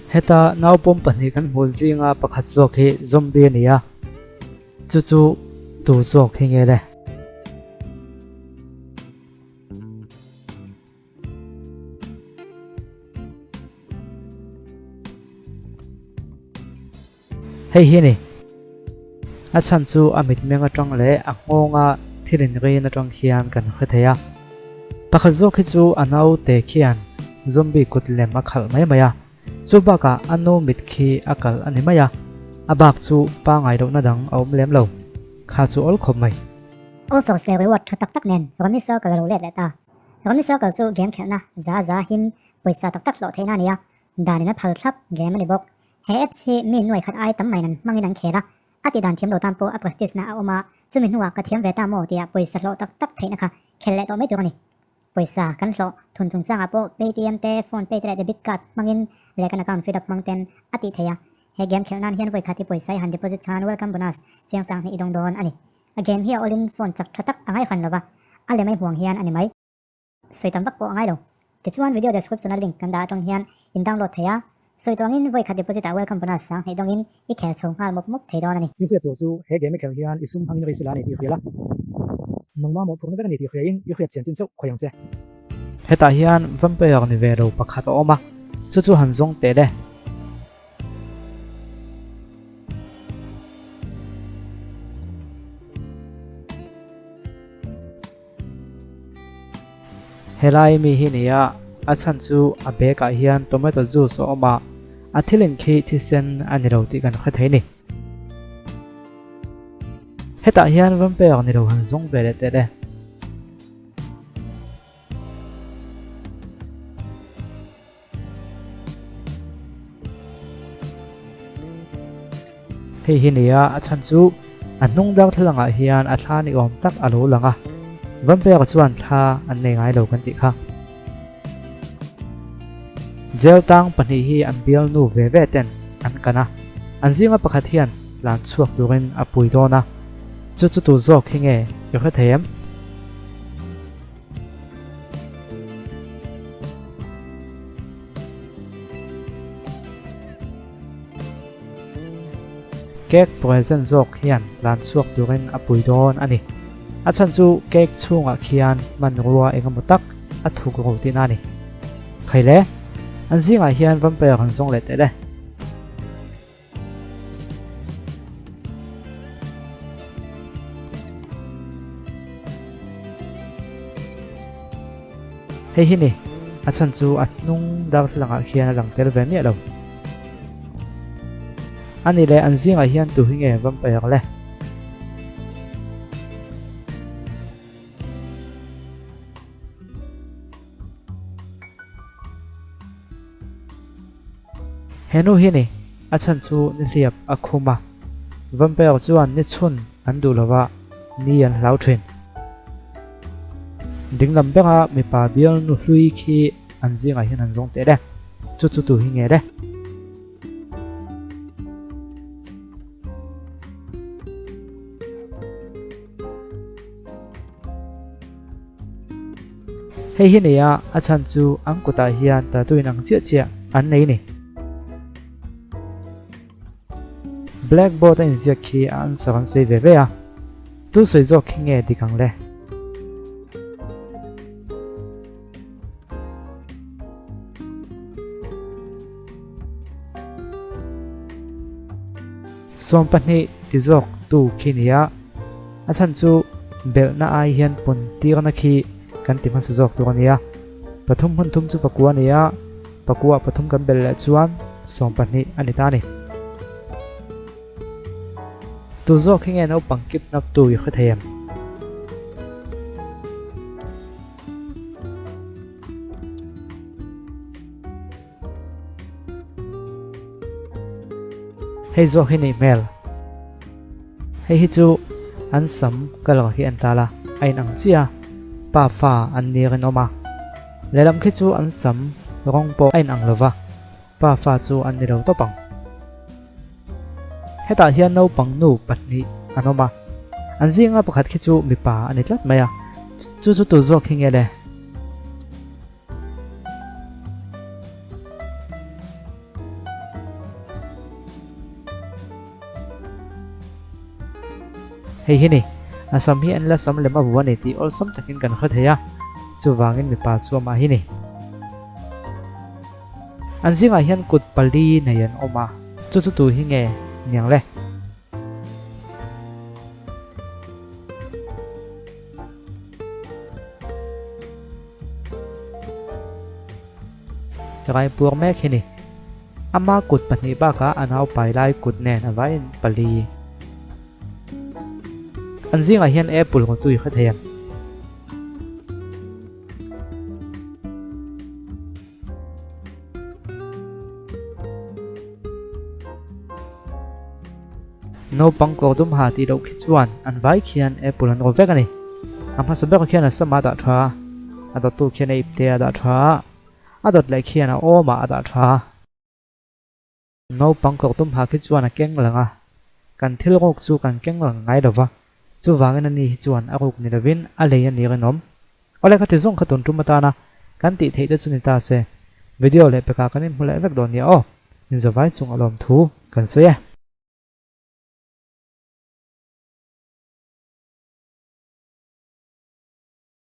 Heta naupawm pahnih kan hmuh zinga pakhat zawk hi zombie a ni a, chu chu tu zawk hi nge le? Hei hi a ni. A chhan chu a mitmeng atang leh a nghawnga thil inrin atang hian kan hre thei a. Pakhat zawk hi chu a naute khian zombie kut lem a khalh mai mai a, chu bakah a nu mit khi a kalh a ni mai a, a bak chu pangai lohna dang a awm lem lo. Kha chu awl khawp mai. Offers leh reward tha tak tak nen Rummy Circle a lo let leh ta. Rummy Circle chu game khelhna za za him pawisa tak tak hlawh theihna a ni a, danin a phal thlap game a ni bawk. He apps hi mi nuai khat ai tam maiin an hmangin an khel a, a tih dan thiam lo tan pawh a practice na a awm a, chumi hnuah ka thiam ve ta maw tia pawisa hlawh tak tak theihna kha khel leh tawh mai tur a ni. Pawisa kan hlawh thun chungchangah pawh Paytm te, PhonePe te leh debit card hmangin leh kan account feed up hmang ten a tih theih a. He game khelh nan hian vawi khat i pawisa i han deposit khan welcome bonus chiang sang hnih i dawng dawn a ni. A game hi a awlin phone chak tha tak a ngaihran lova, a lem ai huang hian a ni mai. Sawi tam vak pawh a ngai lo. Tichuan video description a link kan dah atang hian in download thei a, sawi tawh angin vawi khat deposit ah welcome bonus sang hnih dawngin i khel chho nghal mawp mawp thei dawn a ni. I hriat tur chu he game i khelh hian i sum hmangin risk la a ni tih hria la, nangmah mawhphurhna vek a ni tih hria in i hriat chian chin chauh khawi ang che. Hetah hian vampire ni ve lo pakhat a awm a, chu chu han zawng teh le. Helai mi hi nia, a chhan chu a bag ah hian tomato juice a awm a, a thil in khi thisen a ni lo tih kan hre thei ni. Hetah hian vampire ni lo han zawng ve leh teh le. Hei hi nia a chhan chu a hnung darthlalang ah hian a thla ni awm tak a lo lang a, Vampire chuan thla an nei ngai lo kan tih kha. Jail tang pahnih hi an bialnu ve ve ten an kan a, an zinga pakhat hian tlan chhuak turin a pui dawn a, chu chu tu zawk hi nge i hre thei em? Cake present zawk hian tlan chhuak turin a pui dawn a ni. A chhan chu cake chhungah khian hmanrua engemaw tak a thuk ro tihna a ni. Khaile, an zingah hian vampire han zawng leh teh le. Hei hi ni, a chhan chu a hnung darthlalangah khian a lang tel ve miah lo. A ni leh an zingah hian tu hi nge vampire le? He nu hi ni, a chhan chu ni hliap a khum a, vampire chuan ni chhun an duh lova ni an hlau thin. Dinglam bera mipa bial nu hlui khi an zingah hian an zawng teh le, chu chu tu hi nge le? Hei hi nia a chhan chu an kutah hian tattoo in ang chiah chiah an nei ni. Blackboard a inziak khi a answer an sawi ve ve a, tu sawi zawk khi nge dik ang le? 20 ti zawk tu khi nia a chhan chu belhna ai hian pun tirna khi kan ti hmasa zawk tur a nia pathum hmun thum chu pakua a ni a pakua pathum kan belh leh chuan 20 a ni ta a ni. Tu zawk hi nge naupang kidnap tu i hre thei em? Hei zawk hi nih hmel. Hei hi chu an sam colour hi en ta la a in ang chiah a, pa fa an ni rinawm a. Lehlam khi chu an sam rawng pawh a in ang lova, pa fa chu an ni lo tawp ang. Hetah hian naupang nu pahnih an awm a, an zinga pakhat khi chu mipa a ni tlat mai a, chu chu tu zawk hi nge le? Hei hi ni, a sam hi an la sam lem a vu a ni tih awlsam takin kan hre thei a, chuvangin mipa chu amah hi ni. An zingah hian kut pali nei an awm a, chu chu tu hi nge niang le? Raipuar mek hi ni. Ama kut pahnih bakah a naupai lai kut nen a vaiin pali. An zingah hian apple ngaw tui kha thei ang. Naupang kawr dum ha tih loh khi chuan an vai khian apple an rawh vek a ni. A hmasa ber khian a sam a dah tha a, a dawttu khian a ipte a dah tha a, a dawt leh khian a awmah a dah tha a. Naupang kawr dum ha khi chuan a keng lang a, kan thil ruk chu kan keng lang ngai lo va, chuvangin ani hi chuan a ruk ni lovin a lei a ni rinawm. Awle ka ti zawng kha tun tum atana kan tih theih te chu ni ta se, video leh pekah kan inhmu leh vek dawn nia aw, inzawvai chung a lawmthu kan sawi e.